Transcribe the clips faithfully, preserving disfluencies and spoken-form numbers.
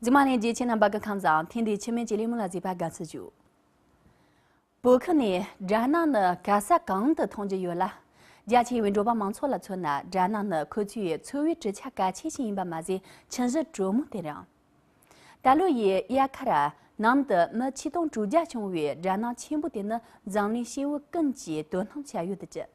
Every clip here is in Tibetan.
འཛིན་མ་ལྷན་རྒྱས་ཁྱེད་རྣམ་པ་གི་ཁམས་བཟང་། ཐེངས་འདིའི་ཆུ་སྨན་གྱི་གླེང་མོལ་ལ་གཟིགས་པ་དགའ་བསུ་ཞུ། བོད་ཁུལ་ནས་སྦྲ་ནག་ནི་ག་ས་གང་དུ་མཐོང་རྒྱུ་ཡོད་ལ། རྒྱ་ཆེ་བའི་འབྲོག་པ་མང་ཚོགས་ལ་མཚོན་ན། སྦྲ་ནག་ནི་ཁོ་ཚོའི་འཚོ་བའི་གྲུ་ཆ་གལ་ཆེ་ཞིག་ཡིན་པ་མ་ཟད། ཆུ་བཞི་དྲོན་མོ་དེ་རང་། ད་ལོ་ཡི་དབྱར་ཁར་ནང་དུ་མི་ཆིག་སྟོང་དྲུག་བརྒྱ་བྱུང་བའི་སྦྲ་ནག་ཆེན་པོ་དེ་ནི་འཛམ་གླིང་སྐྱེ་བོ་ཀུན་གྱིས་དོ་སྣང་བྱ་ཡུལ་དུ་གྱུར།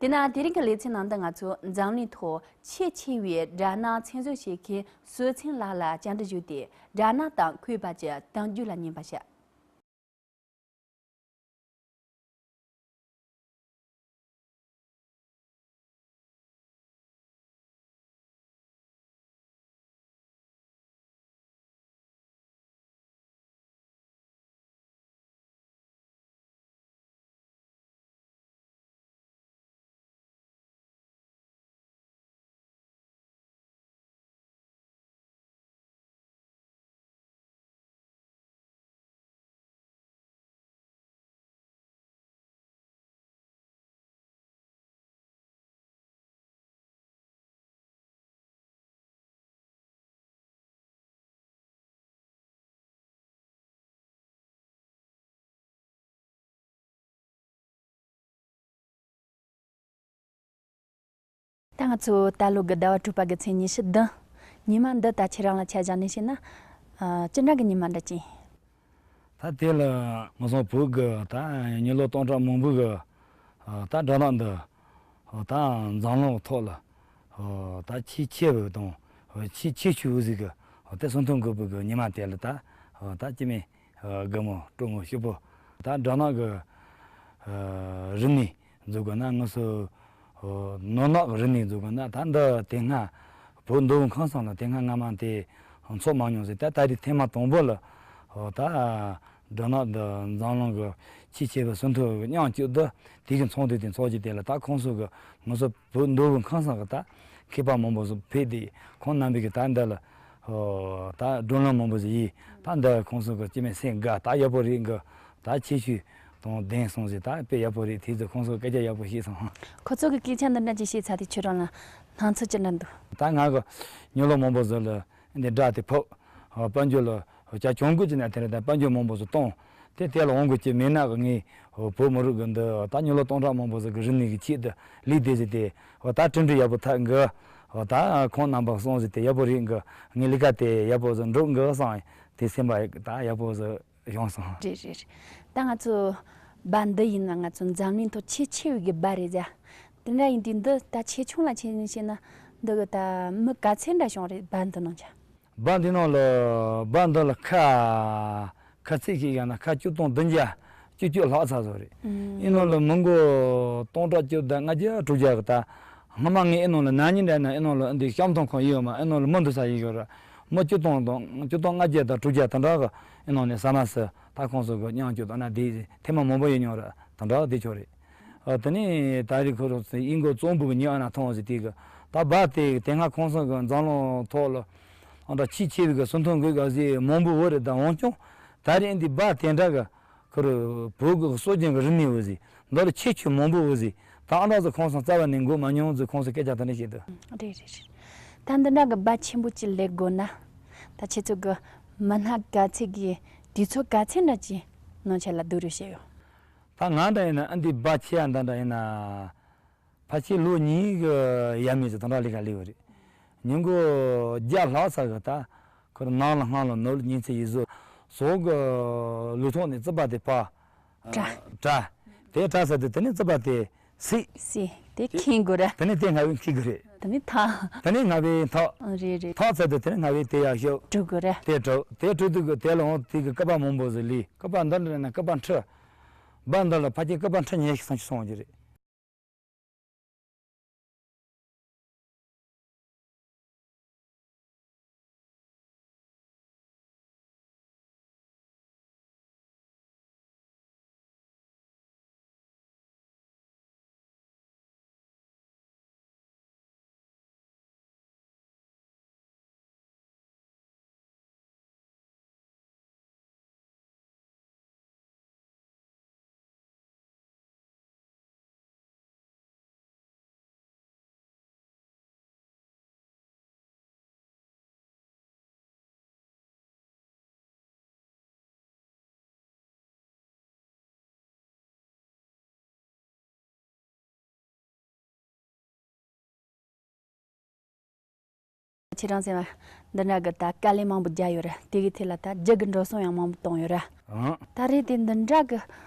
དེས་ན་དེ་རིང་གི་ལེ་ཚན་ནང་དུ་ང་ཚོས་འཛམ་གླིང་ཐོག་ཆེས་ཆེ་བའི་སྦྲ་ནག་ཚོད་འཛིན་བྱེད་མཁན་བསོད་ཚེ་ལགས་ལ་བཅར་འདྲི་ཞུས་ཏེ། སྦྲ་ནག་དང་ཁོའི་བར་གྱི་གཏམ་རྒྱུད་ལ་ཉན་པར་བྱ། ད་ང་ཚོ་ད་ལོ་གི་ཟླ་བ་དྲུག་པ་གི་ཚེས་ཉི་ཤུ་བདུན། ཉི་མ་འདི་ད་ཁྱེད་རང་ལ་ཆ་བཞག་ནས་བཤད་ན། ཨ། ཅི་འདྲ་གི་ཉི་མ་འདྲ་ཅིག་ད་དེ་ལ་ང་ཚོ་བོད་ཀྱི་ད་མི་ལོ་སྟོང་ཕྲག་མང་པོའི་གི་ད་སྦྲ་ནག་འདི་ད་འཛམ་གླིང་ཐོག་ལ་ད་ཆེས་ཆེ་བའི་དང་ཆེས་ཆེ་ཤོས་ཟིག་གི་དེ་སུན་ཐོན་དགོས་པའི་གི་ཉི་མ་དེ་ལ་ད་ད་སྐྱེ་དམན་དགའ་མོ་སྤྲོ་མོ་སྐྱིད་པོ། ད་སྦྲ་ནག་གི་རིག་གནས་འཛུགས་དགོས་ན། ང་ཚོ་ནོར་ནག་གི་རིག་གནས་འཛུགས་དགོས་ན། ད་འདི་དེ་སྔ་བོད་མདོ་དབུས་ཁམས་གསུམ་ལ་དེ་སྔ་སྔ་མ་དེ་འཚོགས་མ་མྱོང་ཟེར། ད་ད་རེས་ཐེངས་མ་དང་པོ་ལ་ད་སྦྲ་ནག་འདི་འཛམ་གླིང་གི་ཆེས་ཆེ་བའི་སུན་ཐོན་གྱི་མཉམ་སྤྱོད་འདི་དེ་གི་ཚོགས་འདུ་དེ་འཚོགས་རྒྱུ་དེ་ལ། ད་ཁོང་ཚོ་གི་ང་ཚོ་བོད་མདོ་དབུས་ཁམས་གསུམ་གི་ད་མཁས་པ་མང་པོ་ཟིག་ཕེབས་ཏེ། ཁོང་རྣམ་པས་གི་ད་འདི་ལ་ད་བགྲོ་གླེང་མང་པོ་ཟིག་ཡིས། ད་འདི་ཁོང་ཚོ་གི་སྐྱེ་དམན་སེམས་དགའ། ད་ཡག་པོ་རེད་གི། ད་ཁྱད་ཆོས་དང་ལྡན་སོང་ཟེར། ད་དཔེ་ཡག་པོ་རེད། དེ་ཚོ་ཁོང་ཚོ་སྐད་ཆ་ཡག་པོ་བཤད་སོང་། ཁོ་ཚོ་གི་སྐད་ཆ་འདི་འདྲ་ཅིག་བཤད་ཚར་དུས་ཁྱོད་རང་ལ་སྣང་ཚུལ་ཅི་འདྲ་འདུག་ད་ང་གི་མི་ལོ་མང་པོ་ཟིག་ལ་འདི་སྦྲ་དེ་ཕབ། དཔལ་འབྱོར་ལ་བྱ་གྱོང་གུད་ཅིག་ན་དེ་རེད། ད་དཔལ་འབྱོར་མང་པོ་ཟིག་གཏོང་། དེ་དེ་ལ་འོང་དགོས་ཀྱི་མེད་ན་གི། ངས་བོད་མི་རིགས་གི་འདི་ད་མི་ལོ་སྟོང་ཕྲག་མང་པོ་ཟིག་གི་རིག་གནས་ཀྱི་ཆེད་དུ་ལས་དེ་ཟིག་དེ་ད་གྲུབ་འབྲས་ཡག་པོ་ཐོབ་གི། ད་ཁོང་རྣམ་པ་གསུངས་ཟིག་དེ་ཡག་པོ་རེད་གི། ངའི་ལས་ཀ་དེ་ཡག་པོ་ཟིག་འགྲུབ་གི་བསམ། དེ་སེམས་པ་ད་ཡག་པོ་ཟིག་བྱུང་སོང་། རེད་རེད་རེད། ད་ང་ཚོ་སྦྲ་འདི་ཡིན་ན་ང་ཚོ་འཛམ་གླིང་ཐོག་ཆེས་ཆེ་བའི་གི་སྦྲ་རེད་ཟེར། དེ་འདྲ་ཡིན་དུས་འདི་ད་ཆེ་ཆུང་ལ་ཆ་ནས་བཤད་ན་འདི་གི་ད་མི་ག་ཚད་འདྲ་བྱུང་རེད། སྦྲ་འདི་ནང་ཆ། སྦྲ་འདི་ནང་ལ་སྦྲ་འདི་ལ་ཁ་ཁ་ཚིག་ཞིག་ཡང་ན་ཁ་བཅུ་སྟོང་བདུན་བརྒྱ་བཅུ་བཅུ་ལྷག་ཚར་བཟོ་རེད། ཨུམ། ཡིན་ནོ་ལ་མི་མགོ་སྟོང་ཕྲག་བཅུ་དང་ལྔ་བརྒྱ་དྲུག་བརྒྱ་གི་ད་སྔ་མ་ངས་ཨེ་ནང་ལ་ན་ནིང་འདྲ་ན་ཨེ་ནང་ལ་འདི་བཤམས་ཐོང་ཁང་ཡིན་ཡོད་མ། ཨེ་ནང་ལ་མི་འདུག་ས་ཡིན་ཡོད་ར། མི་བཅུ་སྟོང་དང་བཅུ་སྟོང་ལྔ་བརྒྱ་དང་དྲུག་བརྒྱ་དེ་འདྲ་གི་ཨེ་ནང་ནས་ཟ་མ་ཟ། ད་ཁོང་ཚོ་གི་མཉམ་སྤྱོད་དང་ན་དེ་ཐེངས་མ་མང་པོ་ཡིན་མྱོང་ར། དེ་འདྲ་དེ་ཆོག་རེད། ཨ། དེ་ནས་ད་རེས་ཁོ་རང་ཚོ་ཨིན་གོ་གཙང་པོ་གི་ཉི་ཨ་ན་ཐོང་ཟེར་དེ་གི་ད་སྦྲ་དེ་དེ་སྔ་ཁོང་ཚོ་གི་འཛམ་གླིང་ཐོག་ལ་ཨ་འདྲ་ཆེས་ཆེ་བའི་གི་སུན་ཐོན་གི་ག་ཟེ་མང་པོ་བོ་རེད། ད་འོན་ཀྱང་ད་རེས་འདི་སྦྲ་དེ་འདྲ་གི་ཁོ་རང་བོད་གི་སྲོལ་རྒྱུན་གི་རིག་གནས་བོ་ཟེ་འདི་ལ་ཁྱད་ཆོས་མང་པོ་བོ་ཟེ་ད་ཨ་འདྲ་ཟེ་ཁོང་ཚོ་རྩ་བ་ནས་འགོ་མ་མྱོང་ཟེ་ཁོང་ཚོ་སྐད་ཆ་དེ་འདྲ་བཤད་འདུག་རེད་རེད་རེད། ད་འདི་འདྲ་གི་སྦྲ་ཆེན་པོ་ཅིག་ལས་དགོས་ན་ད་ཁྱེད་ཚོ་གི་མི་སྣ་ག་ཚད་གི་དུས་ཚོད་ག་ཚད་འདྲ་ཅིག་ནང་ཆ་ལ་བསྡུ་རུ་བྱས་ཡོད། ད་ང་འདྲ་ཡིན་ན་ཨ་འདི་སྦྲ་ཆེ་ཡ་འདྲ་འདྲ་ཡིན་ན། ཕལ་ཆེར་ལོ་གཉིས་ཀྱི་ཡས་མས་ཙམ་དེ་འདྲ་ལས་ཀ་ལས་པ་རེད། ཉིན་གུང་བརྒྱ་ལྷག་ཙམ་གི་ད་ཁོ་རང་ནང་ལ་སྔ་ལ་ནུབ་ལ་ཉིན་མཚན་ཡིན་ཟོ་ཟོག་གི་ལུས་ཐོག་ནས་རྩིད་པ་དེ་ཕར་བྲ། བྲ། དེ་བྲ་ཚར་དུས་དེ་ནས་རྩིད་པ་དེ་སྲིད། སྲིད། དེ་ཁེངས་དགོས་རེད། དེ་ནས་དེ་སྔ་བས་འཁྱེར་དགོས་རེད། དེ་ནས་འཐག་དེ་ནས་སྔ་བས་འཐག་རེད་རེད། འཐག་ཚར་དུས་དེ་ནས་སྔ་བས་དེ་ཡར་ཤོག་གྲུབ་དགོས་རེད། དེ་གྲུབ། དེ་གྲུབ་དུས་གི་དེ་ལ་འོང་དེ་གི་སྐུད་པ་མང་པོ་ཟིག་ལས། སྐུད་པ་འདི་འདྲ་ན་སྐུད་པ་འཁྲུ། སྦྲ་འདི་ལ་ཕལ་ཆེར་སྐུད་པ་འཁྲུ་ཉེར་ཞིག་སོང་གི་རེད། ཁྱེད་རང་ཟེར་བ་འདི་འདྲ་གི་ད་དཀའ་ལས་མང་པོ་བརྒྱབ་ཡོད་ར། དེ་གི་ཐད་ལ་ད་རྒྱུ་གི་འགྲོ་སོང་ཡང་མང་པོ་བཏང་ཡོད་ར། ཨང་། ད་རེས་དེ་འདི་འདྲ་གི་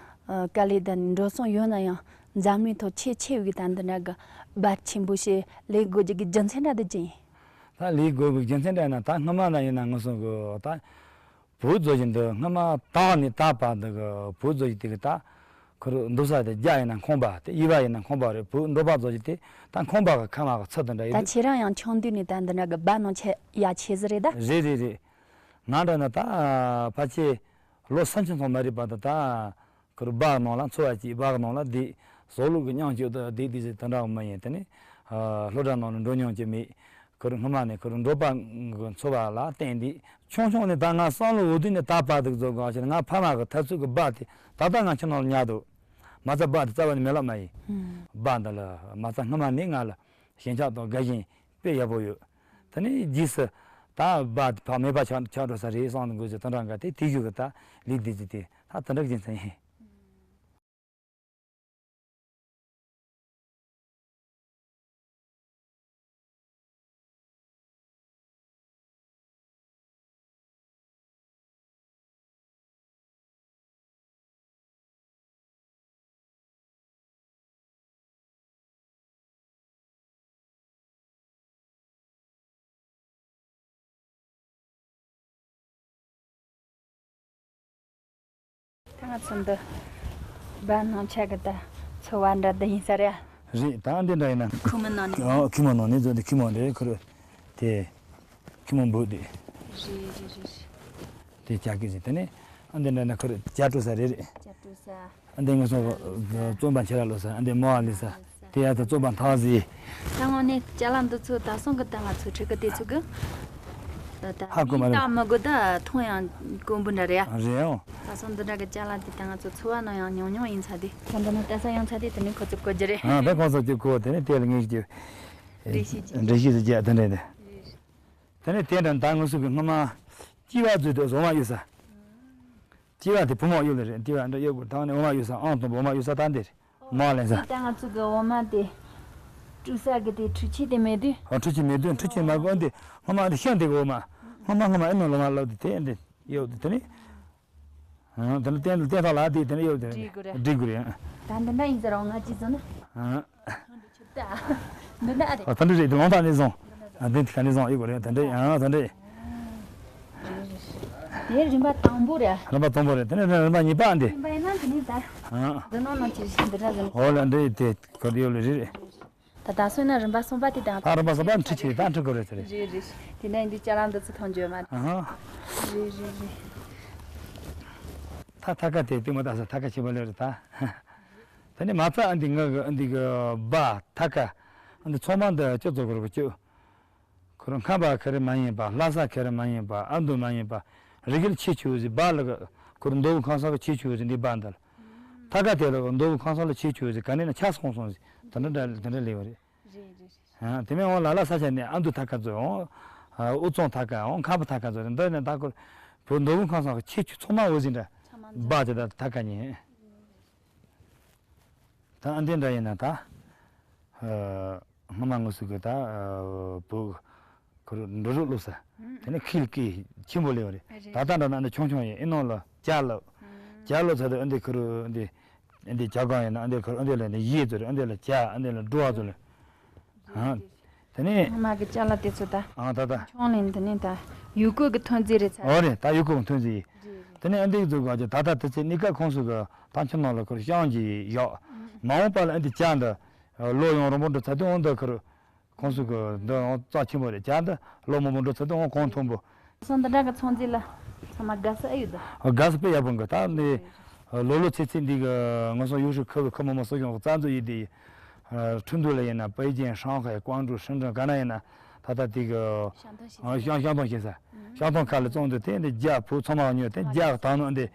ཨ་དཀའ་ལས་དང་འགྲོ་སོང་ཡོད་ན་ཡང་འཛམ་གླིང་ཐོག་ཆེས་ཆེ་བའི་གི་ད་འདི་འདྲ་གི་སྦ་ཆེན་པོ་ཞིག་ལས་དགོས་རྒྱུ་གི་རྒྱུ་མཚན་འདྲ་དེ་ཅི་ཡིན། ད་ལས་དགོས་པའི་རྒྱུ་མཚན་འདྲ་ཡིན་ན། ད་སྔ་མ་ན་ཡིན་ན་ང་ཚོ་གི་ད་བོད་རྫོང་བཞིན་དུ་སྔ་མ་ད་ནས་ད་བར་དུ་གི་བོད་རྫོང་བཞིན་དེ་གི་ད་ཁོ་རུ་འདུག་ས་དེ་རྒྱ་ཡིན་ན་ཁང་པ་དེ། གཡས་པ་ཡིན་ན་ཁང་པ་རེད། བོད་འབྲོག་པ་རྫོང་བཞིན་དེ་ད་ཁང་པ་གི་ཁ་མ་གི་ཚུལ་དེ་འདྲ་ཡིན་ད། ཁྱེད་རང་ཡང་ཆུང་དུས་ནས་ད་འདི་འདྲ་གི་སྦ་ནང་ཆེ་ཡ་ཆེ་ཟིག་རེད་ད། རེད་རེད་རེད། ང་འདྲ་ན་ད་ཕལ་ཆེར་ལོ་སུམ་ཅུ་ཙམ་མ་རེད་པ་ད་ད། ཁུར་སྦ་ནང་ལ་འཚོ་བ་སྐྱེལ། སྦ་ནང་ལ་བསྡད། ཟོག་ལུག་གི་མཉམ་སྤྱོད་དུ་བསྡད་བསྡད་ཟེར་དེ་འདྲ་མ་ཡིན། དེ་ནས་ཨ་སློབ་གྲྭ་ནང་ལ་འགྲོ་མྱོང་གི་མེད། ཁུར་སྔ་མ་ནས་ཁུར་འབྲོག་པ་གི་འཚོ་བ་ལ་བརྟེན་ཏེ། ཆུང་ཆུང་ནས་ད་ང་བསམ་བློ་འོ་དུས་ནས་ད་བར་དུ་བཟོ་དགོས་ཞེས། ང་ཕ་མ་གི་ཐབས་ཚུལ་གི་སྦ་དེ་ད་ལྟ་ང་ཁྱིམ་ནང་ལ་ཉར་འདུག། མ་རྩ་སྦ་དེ་རྩ་བ་ནས་མེད་ལབ་མ་ཡིན། ཨུམ། སྦ་འདི་ལ་མ་རྩ་སྔ་མ་ནས་ང་ལ་ཞེན་ཆགས་དང་དགའ་ཞེན་དཔེ་ཡག་པོ་ཡོད། དེ་ནས་རྗེས་སུ་ད་སྦ་དེ་ཕར་མེད་པ་ཆགས་ཆགས་འགྲོ་ས་རེད་བསམ་དགོས་ཚེ་དེ་འདྲ་འགའ་དེ་དེ་བཞུགས་གི་ད་ལས་དེ་ཅི་དེ་ད་དེ་འདྲ་གི་རྒྱུ་མཚན་ཡིན། ད་ང་ཚོ་འདི་སྦ་ནང་ཆ་གི་ད་འཚོ་བ་འདྲ་འདི་ཡིན་ས་རེད། རེད། ད་འདི་འདྲ་ཡིན་ན། ཁུག་མ་ནང་ནས། ཨ། ཁུག་མ་ནང་ནས་བཟོས་ཏེ། ཁུག་མ་འདི་ཁུར་དེ་ཁུག་མ་འབུ་དེ། རེད་རེད་རེད། དེ་ལྕགས་ཀྱི་ཟིན། དེ་ནས་ཨ་འདི་འདྲ་ན་ཁུར་ལྕགས་བཀྲུ་ས་རེད། རེད། ལྕགས་བཀྲུ་ས། ཨ་འདི་ང་ཚོ་བཙོན་པ་ཁྱེར་ལོ་ས། ཨ་འདི་མོ་ཨ་ལི་ས། དེ་ཡ་ད་བཙོན་པ་ཐག་ཟིན། ད་དངོས་གནས་ཅ་ལག་འདི་ཚོ་ད་སོང་གི་ད་ང་ཚོ་ཁྲི་ཀ་དེ་ཚོ་གི་ད་ད་ཧ་གོ་མ་རེད། ད་མི་དགོས། ད་མཐོང་ཡང་དཀོན་པོ་འདྲ་རེད་ཡ། རེད་ཨང་། ད་སོང་འདི་འདྲ་གི་ཅ་ལག་དེ་ད་ང་ཚོ་འཚོ་བ་ནང་ཡང་ཉུང་ཉུང་ཡིན་ཚ་དེ། ད་འདི་ནི་ལྟ་ས་ཡང་ཚ་དེ། དེ་ནི་ཁོ་ཚོ་གོ་རྒྱུ་རེད། ཨ་ད་ཁོ་ཚོ་གི་གོ། དེ་ནི་དེ་ལ་ངེས་ཀྱི་འགྲེལ་བཤད་ཀྱི། འགྲེལ་བཤད་ཀྱི་རྒྱ་དེ་འདྲ་དེ། དེ་ནས་དེ་འདྲ་ད་ང་ཚོ་གི་སྔ་མ་སྐྱེས་པ་ཚོས་དེ་བཟོ་མ་ཡོད་ས། སྐྱེས་པ་དེ་བུ་མོ་གཡུག་ལེ་རེད། སྐྱེས་པ་འདྲ་གཡུག་དགོས། ད་ནི་འོ་མ་གཡུག་ས། ཨང་དང་འོ་མ་གཡུག་ས་ད་འདི་རེད། མ་ལེན་ས། ད་ང་ཚོ་གི་འོ་མ་དེ་བཀྲུ་ས་གི་དེ་འཕྲུལ་ཆས་དེ་མེད་དུས། ཨ་འཕྲུལ་ཆས་མེད་དུས། འཕྲུལ་ཆས་མ་དགོས་འདི། སྔ་མ་འདི་ཤིང་དེ་གི་འོ་མ། སྔ་མ་སྔ་མ་ཨེ་ནོ་ལོ་མ་ལོ་དེ་དེ་འདི་གཡུག་དེ་དེ་ནི། ཨང་། དེ་ནི་བསྟན་བསྟན་ཐོག་ལ་དེ་དེ་ནི་གཡུག་དེ་འདི་སྒྲིག་དགོས་རེད། སྒྲིག་དགོས་རེད། ད་འདི་འདྲ་ཡིན་ཟེར་བ་ང་ཅི་ཟེར་ན། ཨང་། འདི་འདྲ་རེད། ཨ་ད་འདི་རེད། འདི་ལོང་ཐག་ནས་བཟུང་། ཨ་འདི་ག་ནས་བཟུང་ཡོད་དགོས་རེད། ད་འདི། ཨ་ད་འདི། དེ་རིམ་པ་དང་པོ་རེད། རིམ་པ་དང་པོ་རེད། དེ་ནས་རིམ་པ་གཉིས་པ་འདི། རིམ་པ་ཡིན་ན་འདི་ནས་ད། ཨ་འདི་ནང་ནང་ཅི་ཞིག་འདི་འདྲ་ཟེར་ན། འོ་ལ་འདི་དེ་ག་དེ་ཡོད་ལེ་རེད། ད་ད་སོང་ན་རིམ་པ་གསུམ་པ་དེ་དང་། ད་རིམ་པ་གསུམ་པ་འཕྲུལ་ཆས་ད་འཕྲུལ་དགོས་རེད་ཟེར། རེད་རེད། དེ་ནས་འདི་ཅ་ལག་འདི་ཚོ་མཐོང་རྒྱུ་མ། ཨ་ཧ། རེད་རེད་རེད། ད་ཐ་ཀ་དེ་ལྟད་མོ་ལྟ་ས་ཐ་ཀ་ཆེན་པོ་ལེ་རེད་ད། དེ་ནས་མ་རྩ་ཨ་འདི་ང་གི་ཨ་འདི་གི་སྦ་ཐ་ཀ་ཨ་འདི་ཚང་མ་འདི་ཅི་ཚོ་གོར་གི་ཅི། ཁོ་རང་ཁམས་པ་ཁེ་རེ་མ་ཡིན་པ། ལྷ་ས་ཁེ་རེ་མ་ཡིན་པ། ཨ་མདོ་མ་ཡིན་པ། རི་གེར་ཆེ་ཆུ་ཟིག་སྦ་ལ་གི་ཁོ་རང་མདོ་དབུས་ཁམས་གསུམ་གི་ཆེ་ཆུ་ཟིག་འདི་སྦ་འདི་ལ། ཐ་ཀ་དེ་ལ་མདོ་དབུས་ཁམས་གསུམ་ལ་ཆེ་ཆུ་ཟིག་ག་ནས་ན་ཆ་སོང་སོང་ཟིག་དེ་འདྲ་འདྲ་དེ་འདྲ་ལེ་བ་རེད། རེད་རེད། ཨ་དེ་མིན་འོང་ལ་ལ་ས་ཆ་ནས་ཨ་མདོ་ཐ་ཀ་ཚོ་འོང་། ཨ་དབུས་གཙང་ཐ་ཀ་འོང་། ཁམས་པ་ཐ་ཀ་ཚོ་རེད། འདི་ནས་ད་ཁོ་བོད་མདོ་དབུས་ཁམས་གསུམ་གི་ཆེ་ཆུ་ཚང་མ་འོ་ཟིག་འདྲ། ཚང་མ་འདྲ། སྦ་དེ་ད་ཐ་ཀ་ཉིན། ད་ཨ་འདི་འདྲ་ཡིན་ན་ད། ཨ་སྔ་མ་ངོས་སུ་གི་ད་ཨ་བོད་ཁོ་རུ་འབྲུ་རིགས་བླུགས་ས། ཨུམ། དེ་ནས་ཁེལ་ཀི་ཆེན་པོ་ལེ་བ་རེད། རེད། ད་ལྟ་འདྲ་ན་འདི་ཆུང་ཆུང་ཡིན། ཨེ་ནང་ལ་ཇ་བླུགས། ཨུམ། ཇ་བླུགས་ཚར་དུས་ཨ་འདི་ཁོ་རུ་ཨ་འདི་ཨ་འདི་ཇ་སྒམ་ཡིན་ན་ཨ་འདི་ཁོ་རུ་ཨ་འདི་ལ་ནི་ཡས་ཚོ་རེད། ཨ་འདི་ལ་ཇ། ཨ་འདི་ལ་འགྲོ་བ་ཚོ་ལ། ཨ་རེད། དེ་ནས། སྔ་མ་གི་ཅ་ལག་དེ་ཚོ་ད། ཨ་ད་ད། ཆུང་ལེན་དེ་ནས་ད་ཡུལ་སྐོར་གི་ཐོན་རྫས་རེད་ཚ། ཨོ་རེད། ད་ཡུལ་སྐོར་གི་ཐོན་རྫས་ཡིན། རེད་རེད། དེ་ནས་ཨ་འདི་ཚོ་ག་ཅི་ད་ལྟ་དེ་ཚེ་གནས་སྐབས་ཁོངས་སུ་གི་ད་ཁྱིམ་ནང་ལ་ཁོར་ཤང་གི་ཡོད། མ་འོངས་པ་ལ་ཨ་འདི་ཇ་འདི་ལོ་ཡང་རིང་པོ་འགྲོ་ཚར་དུས་འོང་འདི་ཁོར་ཁོངས་སུ་གི་འདི་འོང་རྩ་ཆེན་པོ་རེད། ཇ་འདི་ལོ་མང་པོ་འགྲོ་ཚར་དུས་འོང་གོང་མཐོན་པོ། སོ་འདི་འདྲ་གི་ཚོང་རྫས་ལ་ཚང་མ་དགའ་ས་ཨེ་ཡོད་དོ། དགའ་ས་དཔེ་ཡག་པོ་འགའ། ད་ནི་ལོ་ལོ་ཚེ་ཚེ་འདི་གི་ང་ཚོ་ཡུལ་ཤུལ་ཁུལ་གི་ཁུལ་མི་མང་སྲིད་གཞུང་གི་རྩ་འཛུགས་ཡིན་དེ། ཁྲིན་ཏུའུ་ལ་ཡིན་ན་པེ་ཅིན། ཧྲང་ཧའེ། ཀོང་ཀྲོའུ། ཧྲིན་ཀྲིན་ག་ན་ཡིན་ན་ད་ལྟ་དེ་གི་ཤང་ཐང་བྱེད་ས། ཤང་ཤང་ཐང་བྱེད་ས། ཤང་ཐང་ཁ་ལ་བཙོང་དུས་དེ་འདི་ཇ་ཕུ་ཚང་མ་ཉོས་ཏེ་ཇ་གི་དང་ནང་འདི་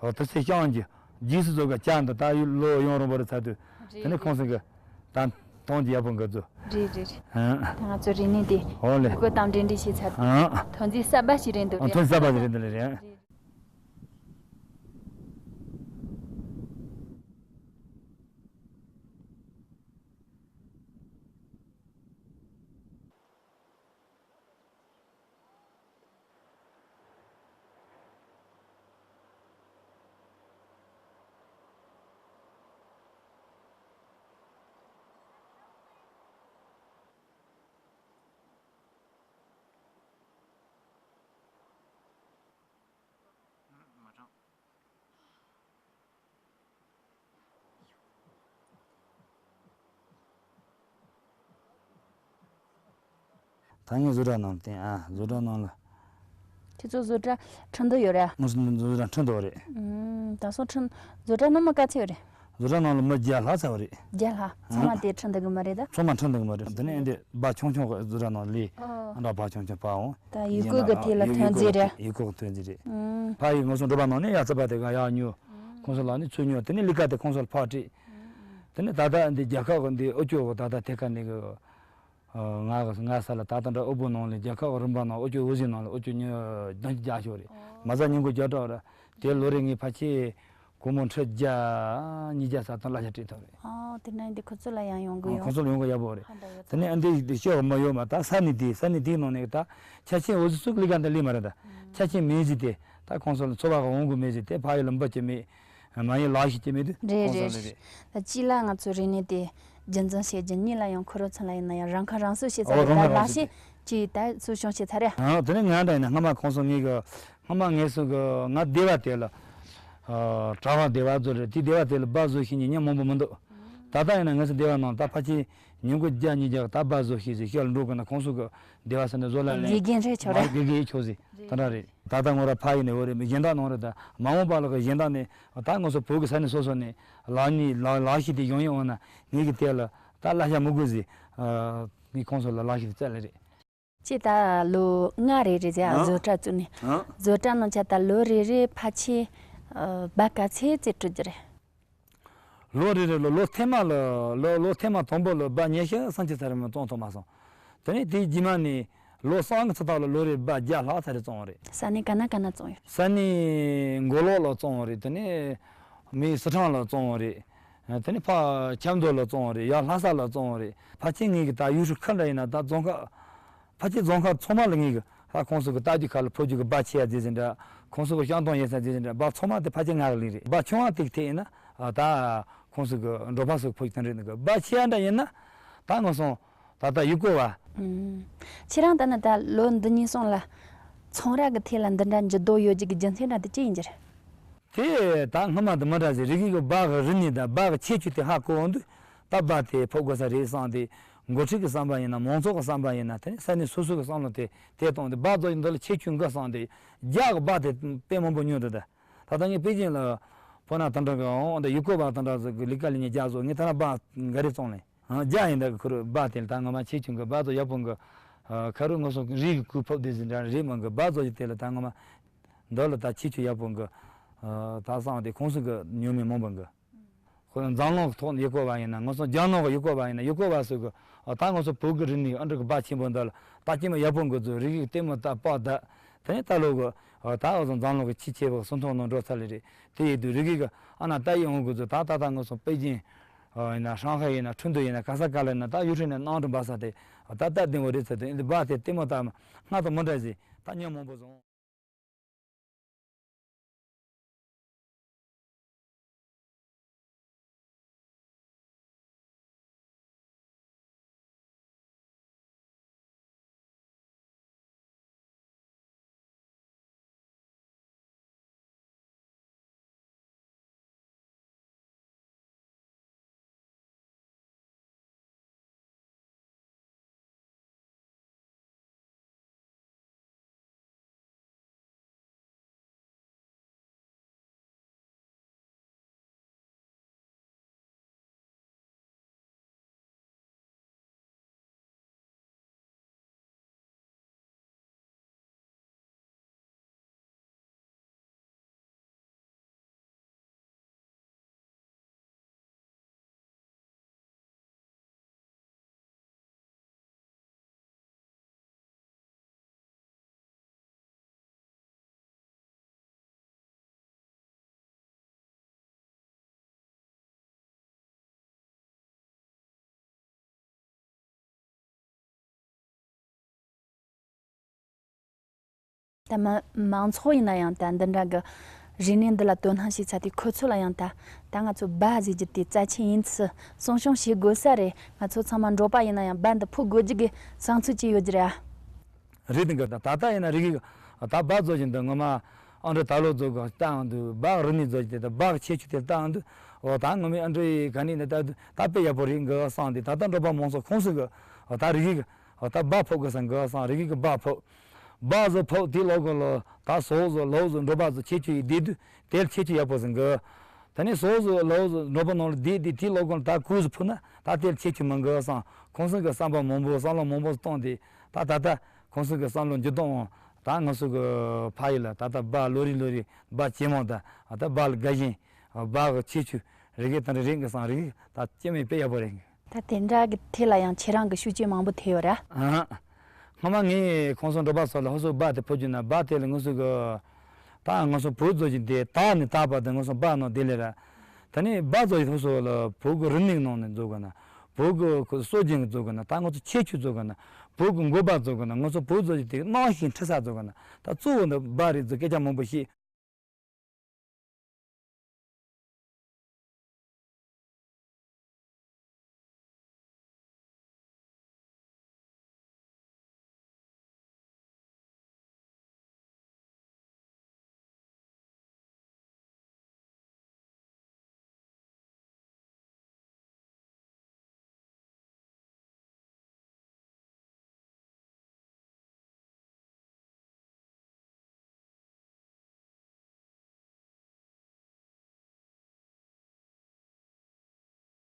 དུ་སེ་ཤང་གི་རྗེས་སུ་བཟོ་གི་ཇ་འདི་ད་ཡུལ་ལོ་ཡང་རིང་པོ་རེ་ཚར་དུས་དེ་ནི་ཁོང་ཚོ་གི་ད་གཏོང་རྒྱུ་ཡག་པོ་འགོ་བཙུགས། རེད་རེད་རེད། ཨང་། ད་ང་ཚོ་རིག་གནས་དེ་ཨོ་ལེ། ཡུལ་སྐོར་དང་འབྲེལ་འདྲིས་བྱས་ཚར། ཨང་། ཐོན་རྫས་གསར་པ་ཞིག་རེད་འདུག། ཨང་། ཐོན་རྫས་གསར་པ་ཞིག་རེད་འདུག་ལེ་རེད། རེད། ད་ངས་བཟོ་གྲྭ་ནང་བསྟན་ཨ། བཟོ་གྲྭ་ནང་ལ། ཁྱེད་ཚོ་བཟོ་གྲྭ་ཁྲིན་ཏུ་ཡོད་རེད་ཨ། ང་ཚོ་བཟོ་གྲྭ་ཁྲིན་ཏུ་རེད། ཨུམ། ད་སོ་ཁྲིན་བཟོ་གྲྭ་ནང་མི་ག་ཚོད་ཡོད་རེད། བཟོ་གྲྭ་ནང་ལ་མི་བརྒྱ་ལྷག་ཙམ་རེད། བརྒྱ་ལྷག་ཚང་མ་དེ་ཁྲིན་ཏུ་གི་མི་རེད་ད། ཚང་མ་ཁྲིན་ཏུ་གི་མི་རེད། དེ་ནས་འདི་སྦག་ཆུང་ཆུང་གི་བཟོ་གྲྭ་ནང་ལས། ཨོ། འདྲ་སྦག་ཆུང་ཆུང་ཕར་འོང་། ད་ཡུལ་སྐོར་གི་ཐད་ལ་ཐོན་རྩིས་རེད། ཡུལ་སྐོར་གི་ཐོན་རྩིས་རེད། ཨུམ། ཕ་ཡུལ་ང་ཚོ་འགྲོ་བ་ནང་ནས་ཡ་ཚ་པ་དེ་ག་ཡག་ཉོ། ཁོང་ཚོ་ལ་ནི་ཚུར་ཉོ། དེ་ནས་ལི་ཀ་དེ་ཁོང་ཚོ་ལ་ཕར་སྤྲད། དེ་ནས་ད་ལྟ་འདི་རྒྱལ་ཁབ་གི་འདི་ཨུ་ཅོ་གི་ད་ལྟ་ཐད་ཀ་ནས་གི། ང་གི་ང་ས་ལ་ད་ལྟ་འདྲ་ཨུ་པོ་ནང་ལ་རྒྱལ་ཁབ་གི་རིམ་པ་ནང་ཨུ་ཅོ་འུ་ཟི་ནང་ལ་ཨུ་ཅོ་ཉི་བདུན་ཅུ་བརྒྱ་ཤོག་རེད། མ་ཟ་ཉིན་གུང་བརྒྱ་ཕྲག་རེད། དེ་ལོ་རེ་ངས་ཕལ་ཆེར་སྒོར་མོ་ཁྲི་བརྒྱ་ཉིས་བརྒྱ་ས་ཐོན་གླ་ཆ་སྤྲད་ཐུབ་རེད། ཨོ། དེ་ན་འདི་ཁོ་ཚོ་ལ་ཡང་ཡོང་གི་ཡོད། ཁོ་ཚོ་ལ་ཡོང་གི་ཡག་པོ་རེད། ཧ་འདྲ་ཡོད། དེ་ནས་ཨ་འདི་འདི་ཤོག་མ་ཡོད་མ་ད་ས་ནི་དེ་ས་ནི་དེའི་ནང་ནས་ད་ཆ་ཆེན་འུ་ཟི་སུག་ལི་ག་འདི་ལི་མ་རེད་ད། ཆ་ཆེན་མེ་ཟི་དེ་ད་ཁོང་ཚོ་ལ་འཚོ་བ་གི་འོང་གི་མེ་ཟི་དེ་ཕ་ཡུལ་ལ་འབུད་ཀྱི་མེད། མ་ཡིན་ལག་ཤེས་ཀྱི་མེད་དུས། རེད་ཁོང་ཚོ་རེད་ལ་རེད། རེད། ད་གཅིག་ལ་ང་ཚོ་རིག་གནས་དེ་རྒྱུན་འཛིན་བྱེད་རྒྱུ། གཉིས་ལ་ཡང་ཁོ་རང་ཚོ་ལ་ཡིན་ན་ཡང་རང་ཁ་རང་གསོ་བྱེད་ས་ཨོ་རེད་རང་ད། ཁ་རང་ལག་གསོ་ཤེས་ཀྱིས་ད་གསོ་སྐྱོང་བྱེད་ཚར་རེད། ཨ་དེ་ནས་ང་འདྲ་ཡིན་ན་སྔ་མ་ཁོང་ཚོ་ངེད་གི་སྔ་མ་ངེད་ཚོ་གི་ང་སྡེ་བ་དེ་ལ་ཨ་གྲྭ་པ་སྡེ་བ་ཚོ་རེད། དེ་སྡེ་བ་དེ་ལ་སྦག་བཟོ་ཤེས་མཁན་མི་མང་པོ་མི་འདུག་ད་ལྟ་ཡིན་ན་ངེད་ཚོ་སྡེ་བ་ནང་ད་ཕལ་ཆེར་ཉིན་གུང་བརྒྱ་ཉིས་བརྒྱ་ད་སྦག་བཟོ་ཤེས་ཟེར་ཤོག་ལ་འགྲོ་དགོས་ན་ཁོང་ཚོ་གི་སྡེ་བ་ཟེར་ན་བཟོ་ལ་ལེན། དགེ་རྒན་རེད་ཆོག་རེད། དགེ་རྒན་ཆོག་ཟེར་དེ་འདྲ་རེད། ད་ལྟ་ངོ་ར་ཕ་ཡིན་ནས་འོ་རེད། གཞན་དག་ནང་རེད། ད་མ་འོངས་པ་ལ་གཞན་དག་ནས་ད་ང་ཚོ་བོད་ཀྱི་ས་གནས་སོ་སོ་ནས་ལག་གཉིས་ལག་ལག་ཤེས་དེ་ཡོང་ཡོང་འོང་ན་ངེད་ཀྱི་དེ་ལ་ད་གླ་ཆ་མི་དགོས་ཟེར། ངས་ཁོང་ཚོ་ལ་ལག་ཤེས་དེ་བཙལ་ལེ་རེད། ཁྱེད་ད་ལོ་ལྔ་རེ་རེད་ཟེར་ཨ། བཟོ་གྲྭ་བཙུགས་ནས། ཨ། བཟོ་གྲྭ་ནང་ཆ་ད་ལོ་རེ་རེ་ཕལ་ཆེར་སྦག་ག་ཚད་ཙམ་སྤྲོད་རྒྱུ་རེད། ལོ་རེ་རེ་ལོ་ལོ་ཐེངས་མ་ལ་ལོ་ལོ་ཐེངས་མ་དང་པོ་ལ་སྦག་ཉི་ཤུ་སུམ་ཅུ་ཙམ་རེ་མ་བཙོང་ཐུབ་མ་སོང་། དེ་ནས་དེའི་རྗེས་མ་ནས་ལོ་གསུམ་གི་ཚེ་ཐོག་ལ་ལོ་རེ་སྦག་བརྒྱ་ལྷག་ཙམ་རེ་བཙོང་བ་རེད། ས་གནས་ག་ན་ག་ན་བཙོང་ཡོད། ས་གནས་མགོ་ལོག་ལ་བཙོང་བ་རེད། དེ་ནས་མི་སི་ཁྲོན་ལ་བཙོང་བ་རེད། དེ་ནས་ཕར་ཆབ་མདོ་ལ་བཙོང་བ་རེད། ཡར་ལྷ་ས་ལ་བཙོང་བ་རེད། ཕལ་ཆེར་ངེད་ཀྱི་ད་ཡུལ་གྲུ་ཁག་འདྲ་ཡིན་ན་ད་རྫོང་ཁག་ཕལ་ཆེར་རྫོང་ཁག་ཚང་མ་ལ་ངེད་ཀྱི་ད་ཁོང་ཚོ་གི་ལྟ་རྒྱུ་ཁག་ལ་ཕོ་རྒྱུད་ཀྱི་སྦག་ཆེ་ཡ་ཟེར་ཟིན་འདྲ། ཁོང་ཚོ་གི་ཤང་སྟོང་ཡིན་ས་ཟེར་ཟིན་འདྲ། སྦག་ཚང་མ་དེ་ཕལ་ཆེར་ང་གི་ལུགས་རེད། སྦག་ཆུང་བ་དེ་གི་ཐད་ཡིན་ན་ད་ཁོང་ཚོ་གི་འབྲོག་པ་ཚོ་ཕོ་རྒྱུད་དེ་འདྲ་ཡིན་གི། སྦག་ཆེ་ཡ་འདྲ་ཡིན་ན་ད་ང་སོང་ད་ལྟ་ཡུལ་སྐོར་བ། ཨུམ། ཁྱེད་རང་ད་ནི་ད་ལོ་འདི་གཉིས་སོང་ལ་ཚོང་ར་གི་ཐད་ལ་འདི་འདྲ་འགྱུར་ལྡོག་ཡོད་རྒྱུ་གི་རྒྱུ་མཚན་འདྲ་དེ་ཅི་ཡིན་རྒྱུ་རེད། དེ་ད་སྔ་མ་དེ་མི་འདྲ་ཟེར། རི་རྒྱུད་ཀྱི་སྦག་གི་རིག་གནས་དང་སྦག་གི་ཁྱད་ཆོས་དེ་ཧ་གོ་འོང་དུས་ད་སྦག་དེ་ཕབ་དགོས་ས་རེད་བསམ་སྟེ། འགོ་ཁྲིད་ཀྱི་བསམ་པ་ཡིན་ན། མང་ཚོགས་ཀྱི་བསམ་པ་ཡིན་ན། དེ་ནས་ས་གནས་སོ་སོ་གི་བསམ་བློ་དེ་དེ་བཏང་སྟེ་སྦག་བཟོ་ཡི་འདི་ལ་ཁྱད་ཆོས་འགའ་བསམ་སྟེ། རྒྱ་གི་སྦག་དེ་དཔེ་མང་པོ་ཉོས་འདུག་ད་ད་ལྟ་ངས་པེ་ཅིང་ལ་ཕོ་ན་དང་འདྲ་གི་འོང་དེ་ཡུལ་སྐོར་བ་དང་འདྲ་ཟིག་གི་ལས་ཀ་ལས་ཉེ་རྒྱ་བཟོ་ངས་ད་ན་སྦག་འགའ་རེ་བཙོང་ལེ། རྒྱ་ཡིན་ད་གི་ཁུ་རུ་སྦག་དེ་ལ་ད་ངོ་མ་ཁྱད་ཆོས་འགའ། སྦག་བཟོ་ཡག་པོ་འགའ། ཁ་རུ་ངོ་སོང་རིགས་ཀྱི་སྐུ་ཕབ་དེ་ཟིན་འདྲ་རེད་མང་གི། སྦག་བཟོ་ཡི་དེ་ལ་ད་ངོ་མ་འདི་ལ་ད་ཁྱད་ཆོས་ཡག་པོ་འགའ། ད་བསམ་སྟེ་ཁོང་ཚོ་གི་ཉོ་མི་མང་པོ་འགའ། ཁོ་འཛམ་གླིང་གི་ཐོག་ནས་ཡུལ་སྐོར་བ་ཡིན་ན། ང་ཚོ་རྒྱ་ནག་གི་ཡུལ་སྐོར་བ་ཡིན་ན། ཡུལ་སྐོར་བ་ཚོ་གི་ཨ་ད་ང་ཚོ་བོད་ཀྱི་རིག་གནས་ཨ་འདྲ་གི་རྦད་ཆེན་པོ་འདི་ལ་ད་སྐྱེས་མ་ཡག་པོ་འགོ་ཚུགས། རིག་གི་ལྟད་མོ་ལྟ་སྤོ་ལྟ། དེ་ནས་ད་ལོ་གི་ཨ་ད་འོ་ཚོ་འཛམ་གླིང་གི་ཆེས་ཆེ་བའི་སུམ་མདོ་ནང་འགྲོ་ཚར་ལེ་རེད། དེ་ཡིན་དུས་རིག་གི་ཨ་ན་ད་ཡི་འོང་དགོས་ཚུལ། ད་ད་ད་ང་ཚོ་པེ་ཅིང་ཡིན་ན། ཧྲང་ཧའེ་ཡིན་ན། ཁྲིན་ཏུའུ་ཡིན་ན། ག་ས་ག་ལ་ཡིན་ན་ད་ཡུལ་གྲུ་ནས་གནམ་གྲུ་འབབ་ས་དེ་ད་ད་ལྟ་བདེ་བོ་རེད་ཚར་དུས། འདི་སྦག་དེ་ལྟད་མོ་ལྟ་མ་སྔ་དང་མི་འདྲ་ཟིག་ད་ཉོ་མང་པོ་བཟོ། ད་མ་མང་ཚོགས་ཡིན་ན་ཡང་ད་འདི་འདྲ་གི་རིག་གནས་འདི་ལ་དོ་སྣང་བྱེད་ཚར་དུས། ཁོ་ཚོ་ལ་ཡང་ད་ད་ང་ཚོ་སྦག་ཟེར་རྒྱུ་དེ་རྩ་ཆེན་ཡིན་ཚུལ་སྲུང་སྐྱོང་བྱེད་དགོས་ས་རེད། ང་ཚོ་ཚང་མ་འབྲོག་པ་ཡིན་ན་ཡང་སྦག་འདི་ཕུད་དགོས་རྒྱུ་གི་བསམ་ཚུལ་ཅིག་ཡོད་རྒྱུ་རེད་ཨ། རེད། དེང་གི་ད་ད་ལྟ་ཡིན་ན་རིག་གི་ད་སྦག་བཟོ་བཞིན་དུ་ངོ་མ་ཨ་འདྲ་ད་ལོ་བཟོ་གི་ལྟ་འོང་དུས། སྦག་རིག་གནས་བཟོ་བཞིན་དུ་སྦག་ཁྱད་ཆོས་དེ་ལྟ་འོང་དུས། འོ་ད་ངོ་མའི་ཨ་འདྲའི་ག་ནས་ནི་ད་ད་དཔེ་ཡག་པོ་རེད་འགི་བསམ་སྟེ། ད་ལྟ་འབྲོག་པ་མང་ཚོགས་ཁོང་ཚོ་གི་འོ་ད་རིག་གི་ ཨོ་ད་སྦག་ཕོག་གི་ས་འགའ་སང་རི་གི་གི་སྦག་ཕོག་སྦག་བཟོ་ཕོག་དེ་ལོག་གི་ལོ་ད་ཟོག་བཟོ་ལོག་བཟོ་འགྲོ་པ་བཟོ་ཁྱེད་ཆོ་ཡི་བདེ་སྡུག་དེར་ཁྱེད་ཆོ་ཡག་པོ་ཟིན་གི། ད་ནི་ཟོག་བཟོ་ལོག་བཟོ་འགྲོ་པ་ནང་ལ་བདེ་བདེ་དེ་ལོག་གི་ལོ་ད་ཁུ་བཟོ་ཕུ་ན་ད་དེར་ཁྱེད་ཆོ་མི་འགི་སང་ཁོང་ཚོ་གི་བསམ་པ་མང་པོ་བསམ་བློ་མང་པོ་བཏང་དེ་ད་ད་ད་ཁོང་ཚོ་གི་བསམ་བློ་འགྱུར་ལྡོག་འོང་ད་ང་ཚོ་གི་ཕ་ཡུལ་ལ་ད་ད་སྦག་ལོ་རེ་ལོ་རེ་སྦག་ཇེ་མང་ད་ད་སྦག་ལ་དགའ་ཞིང་སྦག་གི་ཁྱེད་ཆོ་རི་གི་ད་རི་རིང་གི་སང་རི་གི་ད་ཅི་མི་དཔེ་ཡག་པོ་རེད། ད་དེ་འདྲ་གི་ཐད་ལ་ཡང་ཁྱེད་རང་གི་ཤུགས་རྐྱེན་མང་པོ་ཐེབས་ཡོད་ར། ཨང་། སྔོན་མ་ངས་ཁོང་ཚོ་འགྲོ་པ་ཚོ་ལ་ཧོ་སོ་སྦག་དེ་ཕུལ་རྒྱུ་ན་སྦག་དེ་ལ་ང་ཚོ་གི་ད་ང་ཚོ་བོད་རྫོགས་ཀྱི་དེ་ད་ནི་ད་བར་དུ་ང་ཚོ་སྦག་ནང་དེ་ལས་ར། ད་ནི་སྦག་རྫོགས་ཀྱི་ཧོ་སོ་ལ་བོད་གི་རིག་གནས་ནང་ནས་རྫོགས་གི་ན་བོད་གི་ཁོ་སྲོལ་རྒྱུན་གི་རྫོགས་གི་ན་ད་ང་ཚོ་ཁྱད་ཆོས་རྫོགས་གི་ན་བོད་གི་མགོན་པོ་རྫོགས་གི་ན་ང་ཚོ་བོད་རྫོགས་ཀྱི་དེ་གནང་ཞིང་ཁྲི་ས་རྫོགས་གི་ན་ད་གཙོ་བོ་འདི་སྦག་རེད་རྫོགས་སྐད་ཆ་མང་པོ་བཤད།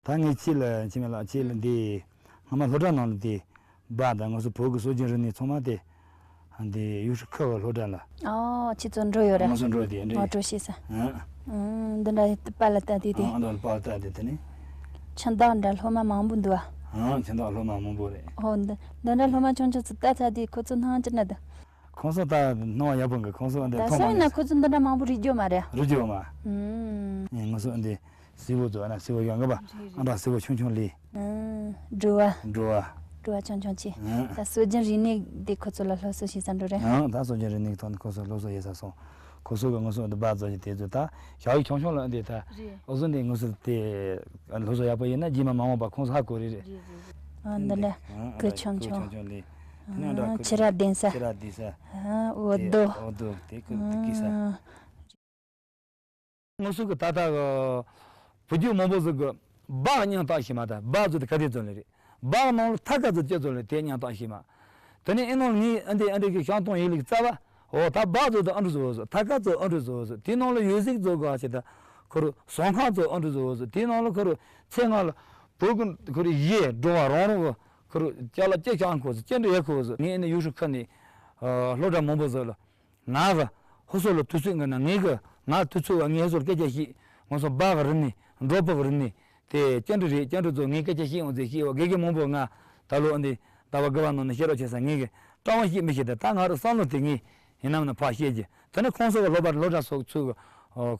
ད་ངས་ཁྱེད་ལ་ཁྱེད་མེད་ལགས་ཁྱེད་ལ་འདི་སྔ་མ་སློབ་གྲྭ་ནང་ལ་འདི་སྦག་དང་ང་ཚོ་བོད་ཀྱི་སྲོལ་རྒྱུན་རིག་གནས་ཚང་མ་དེ་འདི་ཡུལ་ཤུལ་ཁུལ་གྱི་སློབ་གྲྭ་ལ། ཨོ་ཁྱེད་ཚོ་འགྲོ་ཡོད་ར། ང་ཚོ་འགྲོ་དེ་འདྲ། ཨོ་འགྲོ་ཤེས་ས། ཨང་། ཨང་། འདི་འདྲ་པཱ་ལགས་ལྟ་དུས་དེ། ཨང་། འདི་པཱ་ལགས་ལྟ་དེ་དེ་ནི། ཁྱིམ་བདག་འདྲ་སློབ་མ་མང་པོ་འདུག་ཨ། ཨང་། ཁྱིམ་བདག་སློབ་མ་མང་པོ་རེད། ཨོ་འདི་འདི་འདྲ་སློབ་མ་ཆུང་ཆུང་ཚོ་ལྟ་ཚར་དུས་ཁོ་ཚོ་སྣང་ཅི་འདྲ་འདུག་ཁོང་ཚོ་ད་སྣང་བ་ཡག་པོ་འགི་ཁོང་ཚོ་འདི་ད་མཐོང་མ་སོང་ཡིན་ན་ནས་ཁོ་ཚོ་འདི་འདྲ་མང་པོ་རིག་རྒྱུ་མ་རེད། རིག་རྒྱུ་མ། ཨུམ། ང་ཚོ་འདི་སེར་པོ་ཚོ་ན་སེར་པོ་ཡོང་གི་པ། རེད་རེད། ཨ་འདྲ་སེར་པོ་ཆུང་ཆུང་ལི། ཨུམ། འགྲོ་བ། འགྲོ་བ། འགྲོ་བ་ཆུང་ཆུང་ཆེ། ཨུམ། ད་སྲོལ་རྒྱུན་རིག་གནས་འདི་ཁོ་ཚོ་ལ་སློབ་གསོ་ཞིག་ས་འགྲོ་རེད། ཨང་། ད་སྲོལ་རྒྱུན་རིག་གནས་ཐོག་ནས་ཁོ་ཚོ་སློབ་གསོ་ཡེ་ས་སོང་། ཁོ་ཚོ་གི་ང་ཚོ་འདི་སྦག་རྫོགས་ཀྱི་དེ་ཚོ་ད་ཞག་ཡིག་ཆུང་ཆུང་ལ་འདི་ད། རེད། འུ་ཚོ་འདི་ང་ཚོ་དེ་སློབ་གསོ་ཡག་པོ་ཡིན་ན་རྗེས་མ་མ་འོངས་པ་ཁོང་ཚོ་ཧ་གོ་རེད་རེད། རེད་རེད་རེད། ཨ་འདི་འདྲ། ཨང་། གུ་ཆུང་ཆུང་། ཆུང་ཆུང་ལི། དེ་ནས་འདྲ། ཨ་ཁུ་ཆི་ར་ལྡན་ས། ཆི་ར་ལྡན་ས། ཨ་འོ་དེ་དོ། འོ་དོ་དེ་ཁུ་དེ་གི་ས། ཨ། ང་ཚོ་གི་ད་ལྟ་གི་བུ་རྒྱུད་མང་པོ་ཟིག་གི་སྦག་རྙིང་བཏགས་ཤིག་མ་ད་སྦག་ཟིག་དེ་ག་དེ་ཚོ་ལས་རེད། སྦག་ནང་ལ་ཐ་ཀ་ཚོ་ཅི་ཚོ་ལས་དེ་རྙིང་བཏགས་ཤིག་མ། དེ་ནས་ཨེ་ནང་ལ་ངའི་ཨ་འདི་ཨ་འདི་གི་ཤང་སྟོང་ཡིག་ལིག་རྩ་བ། འོ་ད་སྦག་ཚོ་དང་ཨ་འབྲུ་བཟོ་བཟོ་ཐ་ཀ་ཚོ་ཨ་འབྲུ་བཟོ་བཟོ་དེ་ནང་ལ་ཡོད་ཟིག་ཚོ་ག་ཆེ་ད་ཁོ་རུ་ཟོང་ཁང་ཚོ་ཨ་འབྲུ་བཟོ་བཟོ་དེ་ནང་ལ་ཁོ་རུ་ཚེ་སྔ་ལ་བོད་ཀྱི་ཁོ་རུ་ཡེ་འགྲོ་བ་རང་རང་གི་ཁོ་རུ་ཅ་ལག་ཅི་ཤང་ཁོ་ཚོ་ཅི་འདྲ་ཡེ་ཁོ་བཟོ་ངའི་ཨ་ནི་ཡུལ་ཤུལ་ཁ་ནས་སློབ་གྲྭ་མང་པོ་བཟོ་ལ། ང་གི་ཧུ་སོ་ལ་དུས་ཚོད་ངན་ན་ངེད་ཀྱི་ང་དུས་ཚོད་བ་ངས་ཧུ་སོ་ལ་སྐད་ཆ་བཤད། ང་ཚོ་སྦག་གི་རིག་གནས་འབྲོག་པ་གི་རིག་གནས་དེ་ཅི་འདྲ་རེད་ཅི་འདྲ་བཟོ་ངས་སྐད་ཆ་བཤད་འོང་ཟེར་བཤད་བ་དགེ་རྒན་མང་པོ་ང་ད་ལོ་ཨ་འདི་ཟླ་བ་དགུ་བ་ནང་ནས་བཤད་རོགས་བྱེད་ས་ངས་ཀྱི་ཀྲང་བ་བཤད་མི་ཤེས་ད་ད་ང་རུ་བསམ་བློ་དེ་ངས་ཡིན་ནམ་ན་ཕར་བཤད་ཀྱི་དེ་ནས་ཁོང་ཚོ་གི་སློབ་པ་སློབ་གྲྭ་སོགས་ཚུད་གི་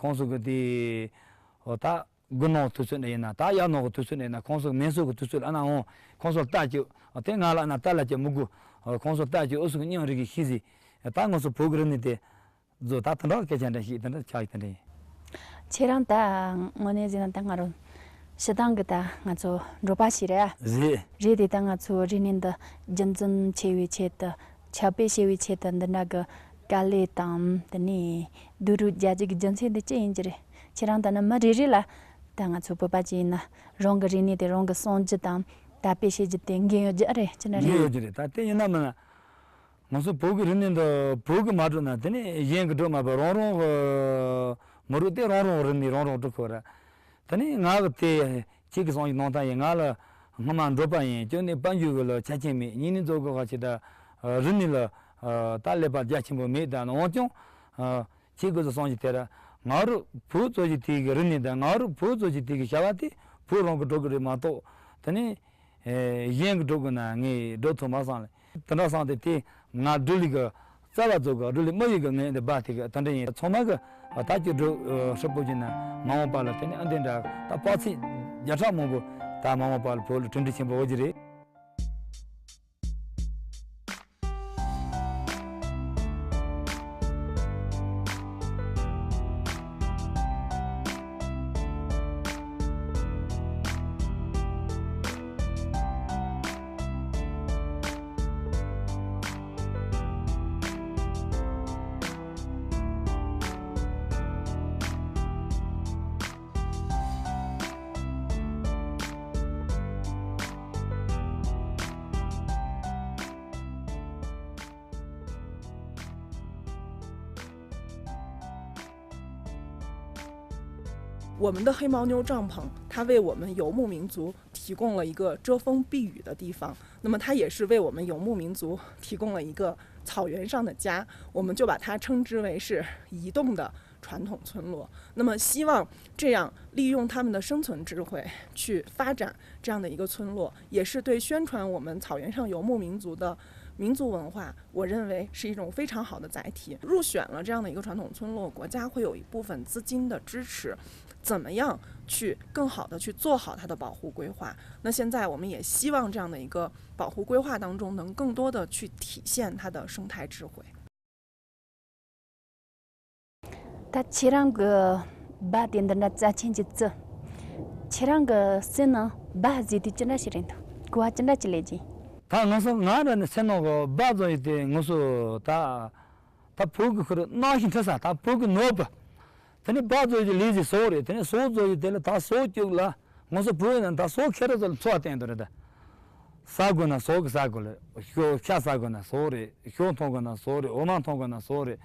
ཁོང་ཚོ་གི་དེ་ད། དགུ་ནང་དུས་ཚོད་ནས་ཡིན་ན་ད་ཡར་ནང་གི་དུས་ཚོད་ནས་ཡིན་ན་ཁོང་ཚོ་མེ་སོག་གི་དུས་ཚོད་ལ་ཨ་ན་འོང་ཁོང་ཚོ་ལྟ་ཅིག་དེ་ང་ལ་ཨ་ན་ལྟ་ལ་ཅིག་མི་དགོས་ཁོང་ཚོ་ལྟ་ཅིག་ཨུ་སུ་གི་སྙིང་རིག་གི་ཤི་ཟིག་ད་ང་ཚོ་བོད་ཀྱི་རིག་གནས་དེ་བཟོ་ད་དེ་འདྲ་སྐད་ཆ་འདྲ་ཞིག་དེ་འདྲ་ཆགས་ཡིག་དེ་འདྲ་ཡིན། ཁྱེད་རང་ད་དངོས་གནས་ཟེར་ན་ད་ང་རང་སྤྱི་བཏང་གི་ད་ང་ཚོ་འབྲོག་པ་ཞིག་རེད་ཨ། རེད། རེད་དེ་ད་ང་ཚོ་རིག་གནས་འདི་རྒྱུན་འཛིན་ཆེ་བའི་ཆེད་དུ། ཁྱབ་སྤེལ་བྱེད་པའི་ཆེད་དུ་འདི་འདྲ་གི་དཀའ་ལས་དང་དེ་ནས་སྡུག་རུས་རྒྱག་རྒྱུ་གི་རྒྱུ་མཚན་དེ་ཅི་ཡིན་གྱི་རེད། ཁྱེད་རང་ལྟར་ན་མི་རེ་རེ་ལ་ད་ང་ཚོ་བོད་པ་ཅིག་ཡིན་ན་རང་གི་རིག་གནས་དེ་རང་གི་གསོན་རྒྱུ་དང་དར་སྤེལ་བྱེད་རྒྱུ་དེ་འགན་ཡོད་རྒྱུ་ཨ་རེད་ཅི་འདྲ་རེད། འགན་ཡོད་རྒྱུ་རེད་ད་དེ་ཡིན་ན་མིན་ན། ང་ཚོ་བོད་ཀྱི་རིག་གནས་འདི་བོད་ཀྱིས་མ་སྒྲུབ་ན་དེ་ནས་གཞན་གྱིས་སྒྲུབ་མ་བས་རང་རང་གི་མི་རིགས་དེ་རང་རང་གི་རིག་གནས་རང་རང་སྒྲུབ་དགོས་རེད། དེ་ནས་ང་གི་དེ་ཁྱེད་ཀྱི་བསམ་གཞིག་གནང་སྟངས་ཡིན་ང་ལ་སྔོན་མ་འབྲོག་པ་ཡིན་སྐྱོན་ནས་དཔལ་འབྱོར་གྱི་ལ་ཆ་རྐྱེན་མེད་གཉིས་ནས་རྫོགས་དགོས་ཁ་ཆེ་ད་རིག་གནས་ལ་ད་ཀླད་པ་རྒྱ་ཆེན་པོ་མེད་ད་ནང་འོན་ཀྱང་ཁྱེད་ཀྱི་བསམ་གཞིག་དེ་ར་ང་རུ་བོད་ཚོ་ཞིག་དེ་གི་རིག་གནས་དང་ང་རུ་བོད་ཚོ་ཞིག་དེ་གི་བྱ་བ་དེ་བོད་རང་གི་སྒྲུབ་གི་རེད་མ་གཏོགས་དེ་ནས། གཞན་གྱི་སྒྲུབ་དགོས་ན་ངས་སྒྲུབ་ཐུབ་མ་སོང་ལ། དེ་འདྲ་སོང་སྟེ་དེ་ང་སྒྲུབ་ལུགས་ཀྱི་རྩ་བ་རྫོགས་ཀྱི་སྒྲུབ་ལུགས་མ་ཡིན་གྱི་ངས་འདི་སྦག་དེ་གི་དེ་འདྲ་ཡིན་ཚང་མ་གི་ད་ཀྱི་སྒྲུབ་ཧྲིལ་པོ་བྱས་ན་མ་འོངས་པ་ལ་དེ་ནི་ཨ་འདི་འདྲ་ད་དཔག་ཚད་བརྒྱ་ཕྲག་མང་པོ་ད་མ་འོངས་པ་ལ་བོད་ལ་གྲུབ་འབྲས་ཆེན་པོ་འོང་གི་རེད། 我们的黑牦牛帐篷，它为我们游牧民族提供了一个遮风避雨的地方，那么它也是为我们游牧民族提供了一个草原上的家，我们就把它称之为是移动的传统村落。那么希望这样利用他们的生存智慧去发展这样的一个村落，也是对宣传我们草原上游牧民族的民族文化，我认为是一种非常好的载体。入选了这样的一个传统村落，国家会有一部分资金的支持。怎么样去更好的去做好它的保护规划？那现在我们也希望这样的一个保护规划当中，能更多的去体现它的生态智慧。 ད་ཁྱེད་རང་གི་སྦྲ་དེ་འདི་འདྲ་རྩ་ཆེན་གྱི་བརྩི། ཁྱེད་རང་གི་སེམས་ནང་སྦྲ་ཟེར་དུས་ཅི་འདྲ་ཞིག་རེད་འདུག་གོ་བ་ཅི་འདྲ་ཅིག་ལེན་གྱི། ད་ང་ཚོ་ང་རང་ནི་སེམས་ནང་གི་སྦྲ་ཟེར་ཡི་དེ་ང་ཚོ་ད་ད་བོད་ཀྱི་ཁུར་གནའ་ཤིང་འཁྲི་ས། ད་བོད་ཀྱི་ནོར་བུ། དེ་ནས་སྦྲ་ཟེར་ཡི་ལས་ཀྱི་ཟོག་རེད། དེ་ནས་ཟོག་ཟེར་ཡི་དེ་ལ་ད་ཟོག་བཅུག་ལ། ང་ཚོ་བོད་ནང་ད་ཟོག་ཁྱེར་ཚོ་ལ་འཚོ་བ་བསྟེན་འདུག་རེད་ད། ཟ་དགོས་ན་ཟོག་གི་ཟ་དགོས་ལ། ཤོ་ཤ་ཟ་དགོས་ན་ཟོག་རེད། ཤོ་འཐུང་དགོས་ན་ཟོག་རེད། འོ་མ་འཐུང་དགོས་ན་ཟོག་རེད།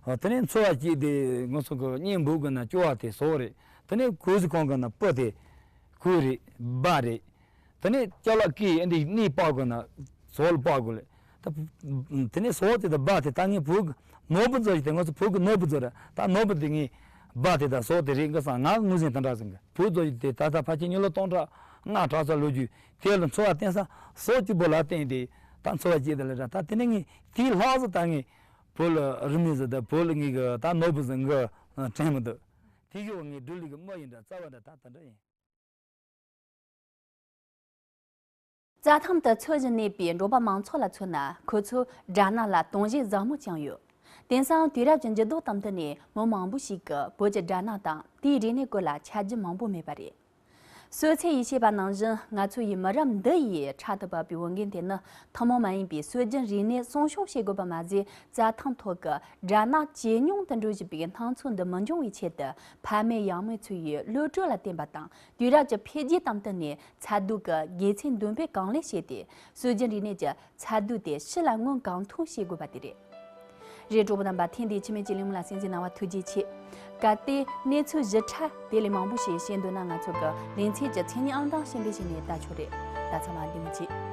ཨ་དེ་ནས་འཚོ་བ་སྐྱེལ་ཏེ་ང་ཚོ་གི་གཉེན་འབུལ་དགོས་ན་ཅོ་བ་དེ་ཟོག་རེད། དེ་ནས་གོས་ཟི་གོན་དགོས་ན་སྤུ་དེ་གོས་རེད། སྦྲ་རེད། དེ་ནས་ཅ་ལག་གི་འདི་སྣེ་སྤར་དགོས་ན་ཟོག་ལ་སྤར་དགོས་ལ། ད་དེ་ནས་ཟོག་དེ་དང་སྦྲ་དེ་ད་ངས་བོད་ཀྱི་ནོར་བུ་ཚོ་ཞིག་དེ་ང་ཚོ་བོད་ཀྱི་ནོར་བུ་ཚོ་རེད། ད་ནོར་བུ་དེ་ངས་སྦྲ་དེ་དང་ཟོག་དེ་རེད་འགའ་བསམ། ང་ངོས་ཟིན་དེ་འདྲ་ཟིན་གི། བོད་ཚོ་ཞིག་དེ་ད་ལྟ་ཕལ་ཆེར་མི་ལོ་སྟོང་ཕྲག་ལྔ་བརྒྱ་ཙམ་ལོ་རྒྱུས་དེ་ལ་འཚོ་བ་བརྟེན་ས་ཟོག་གཅིག་པོ་ལ་བརྟེན་ཏེ་ད་འཚོ་བ་སྐྱེལ་དེ་ལ་ར། ད་དེ་ནས་ངས་དེའི་ལྷག་ཙམ་ད་ངས་བོད་ལ་རི་མོ་ཟིག་དང་བོད་ལ་ངས་གི་ད་ནོར་བུ་ཟིག་གི་དྲན་མི་འདུག་དེ་ཞོག་ངས་སྒྲུབ་ལུགས་ཀྱི་མི་ཡིན་འདྲ་རྩ་བ་འདྲ་ད་དེ་འདྲ་ཡིན། རྩྭ་ཐང་དུ་འཚོ་བཞིན་གནས་པའི་འབྲོག་པ་མང་ཚོགས་ལ་མཚོན་ན། ཁོ་ཚོའི་སྦྲ་ནག་ལ་དུང་བཞི་བཟང་མོ་བཅངས་ཡོད། དེང་སང་དུས་རབས་ཀྱི་འགྱུར་ལྡོག་དང་བསྟུན་ནས། མི་མང་པོ་ཞིག་གིས་བོད་ཀྱི་སྦྲ་ནག་དང་དེའི་རིག་གནས་སྐོར་ལ་ཆ་རྒྱུས་མང་པོ་མེད་པ་རེད། གསོལ་ཚེ་ཡིས་བཤད་པ་ནང་བཞིན། ང་ཚོ་ཡི་མི་རབས་འདི་ཡི་ཕྲག་ཏུ་བབས་པའི་འོས་འགན་དེ་ནི། ཐུན་མོང་མ་ཡིན་པའི་སྲོལ་རྒྱུན་རིག་གནས་སྲུང་སྐྱོང་བྱེད་དགོས་པ་མ་ཟད། རྩྭ་ཐང་ཐོག་གི་སྦྲ་ནག་ཇེ་ཉུང་དུ་འགྲོ་བཞིན་པའི་སྣང་ཚུལ་འདི་མི་འབྱུང་བའི་ཆེད་དུ། ཕ་མེས་ཡང་མེས་ཚོ་ཡི་བློ་གྲོས་ལ་བརྟེན་པ་དང་། དུས་རབས་ཀྱི་འཕེལ་རྒྱས་དང་བསྟུན་ནས། ཚ་སྡུག་གི་དགེ་མཚན་འདོན་སྤེལ་གང་ལེགས་བྱས་ཏེ། སྲོལ་རྒྱུན་རིག་གནས་ཀྱི་ཚ་སྡུག་དེ་ཕྱི་ལ་མངོན་གང་ཐུབ་བྱེད་དགོས་པ་དེ་རེད། རེད། གྲོགས་པོ་རྣམ་པ། ཐེངས་འདིའི་འཆི་མེད་ཀྱི་གླེང་མོལ་ལ་གསན་གཟིགས་གནང་བར་ཐུགས་རྗེ་ཆེ། གལ་ཏེ་གནས་ཚུལ་ཞིབ་ཕྲ་དེ་ལས་མང་པོ་ཞིག་ཤེས་འདོད་ན། ང་ཚོ་གི་ལེ་ཚན་གྱི་མཚན་སྙན་ཨང་གྲངས་གཞན་པ་ཞིག་ནས་ལྟ་ཆོག་རེད། ད་ཚང་མ་བདེ་མོ་བྱེད།